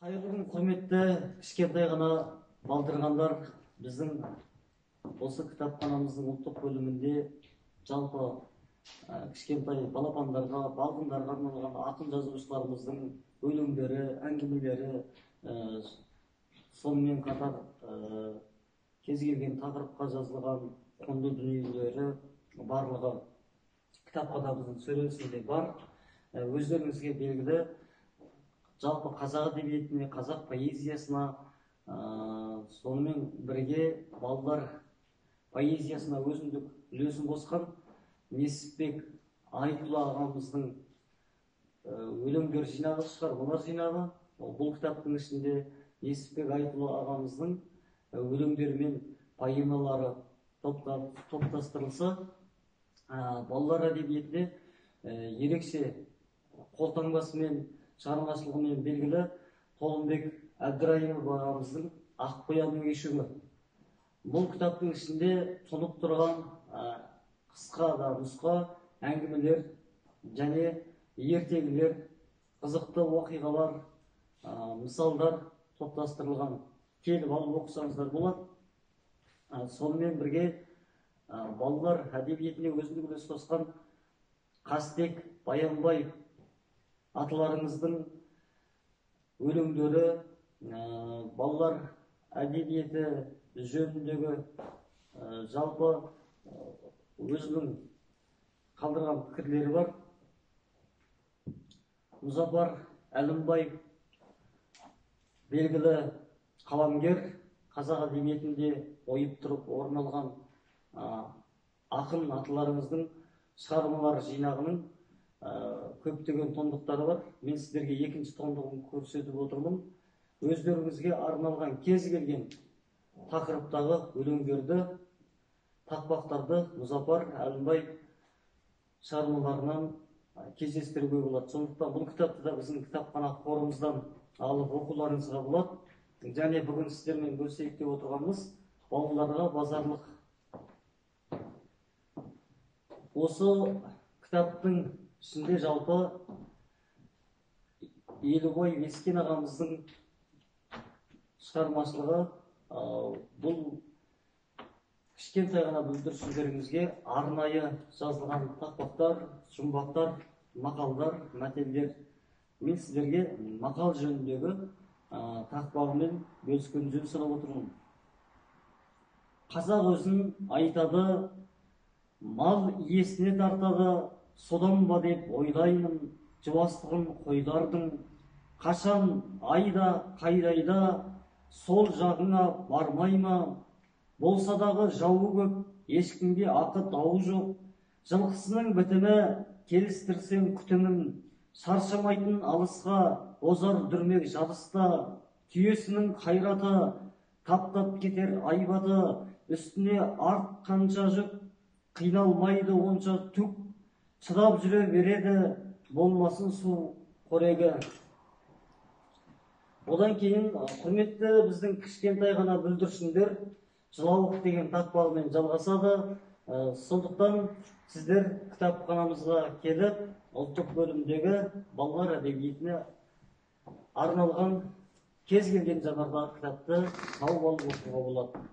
Қайырлы күн, құрметті кішкентай ғана балдырғандар. Біздің осы кітапханамыздың ұлттық бөлімінде жалпы кішкентай балапандарға, балғындарға арналған ақын жазушыларымыздың өлеңдері, әңгімелері, сонымен қатар кез келген тақырыпқа жазылған құнды дүниелері барлығы кітапханамыздың сөресінде бар. Өздеріңізге белгілі, жалпы қазақ әдебиетіне, қазақ поэзиясына, сонымен бірге балалар поэзиясына өзіндік үлесін қосқан Несіпбек Айтұлы ағамыздың өлеңдер жинағы, шығармалар жинағы. Бұл кітаптың ішінде Несіпбек Айтұлы ағамыздың өлеңдері мен поэмалары топтастырылса, балалар әдебиетіне ерекше қолтаңбасымен, шығармашылығымен белгілі Толымбек Әбдірайымов ағамыздың «Аққоянның үйшігі». Бұл кітаптың ішінде тұнып тұрған қысқа да нұсқа әңгімелер және ертегілер, қызықты оқиғалар, мысалдар топтастырылған. Келіп алып оқысаңыздар болады. Сонымен бірге балалар әдебиетіне өзіндік үлес қосқан Қастек Баянбай аталарыңыздың өлеңдері, балалар әдебиеті жөніндегі жалпы өзінің қалдырған пікірлері бар. Мұзафар Әлімбай белгілі қаламгер, қазақ әдебиетінде ойып тұрып орын алған ақын аталарымыздың шығармалар жинағының көптеген томдықтары бар. Мен сіздерге екінші томдығын көрсетіп отырмын. Өздеріңізге арналған кез келген тақырыптағы өлеңдерді, тақпақтарды Мұзафар Әлімбай шығармаларынан кездестіруге болады. Сондықтан бұл кітапты да біздің кітапхана қорымыздан алып оқуларыңызға болады. Және бүгін сіздермен бөлісейік деп отырғанымыз балаларға базарлық. Осы кітаптың ішінде жалпы Елубай Ескен ағамыздың шығармашылығы, бұл кішкентай ғана бүлдіршіндерімізге арнайы жазылған тақпақтар, жұмбақтар, мақалдар, мәтелдер. Мен сіздерге мақал жөніндегі тақпағымен бөліскенді жөн санап отырмын. Қазақ өзін айтады, мал иесіне тартады, содан ба деп ойлаймын, жуастығын қойлардың. Қашан айда, қайдайда сол жағыңа бармай ма? Болса дағы жауы көп, ешкімге ақы дауы жоқ. Жылқысының бітімі, келістірсең күтімін, шаршамайтын алысқа, озар дүрмек жарыста. Түйесінің қайраты, таптап кетер айбаты, үстіне арт қанша жүк, қиналмайды онша түк, шыдап жүре береді, болмасын су қорегі. Одан кейін, құрметті біздің кішкентай ғана бүлдіршіндер, жылауық деген тақпағымен жалғасады. Сондықтан сіздер кітапханамызға келіп, ұлттық бөлімдегі балалар әдебиетіне арналған кез келген жанрдағы кітапты тауып алып оқуға болады.